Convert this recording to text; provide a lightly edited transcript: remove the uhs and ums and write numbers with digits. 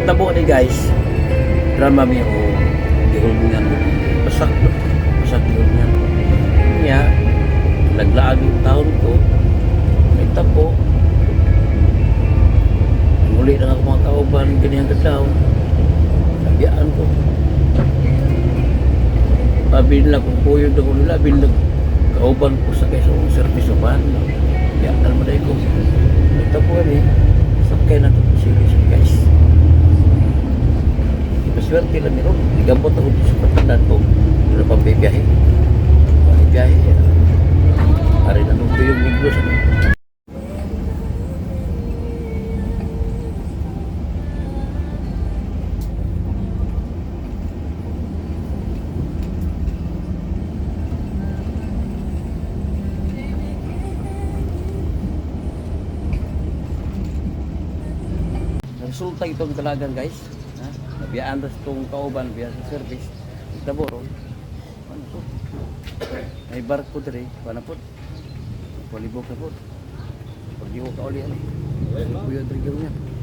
Nagtabo ni, guys. Drama mi o gihulngan. Basak do. Basak gihulngan. Nya naglaag yung taon ko. Nagtapo. Muli lang ako mga kauban ganyan kadlaw. Nabiyaan ko. Sabi nila kung kuyog ako nila, bilag kauban ko sa kaysa akong service uban. Biyaan mo dahil ko. Nagtapo kami. Sakay na ito serious, guys. Ipaswerte lang nito. Igabot ako dito sa patandaan ko. Wala pang bibiyahe. Wala biyahe. Ari na nung yung Negros. Ano? Resulta itong dalagan, guys. Ha? Nabiyaan ras itong kauban biya sa service. Nagtabo ron. Ano to? May barko dire, wala po. Palibok na po. Pag di ko kauli ano. Kuya dire gyud niya.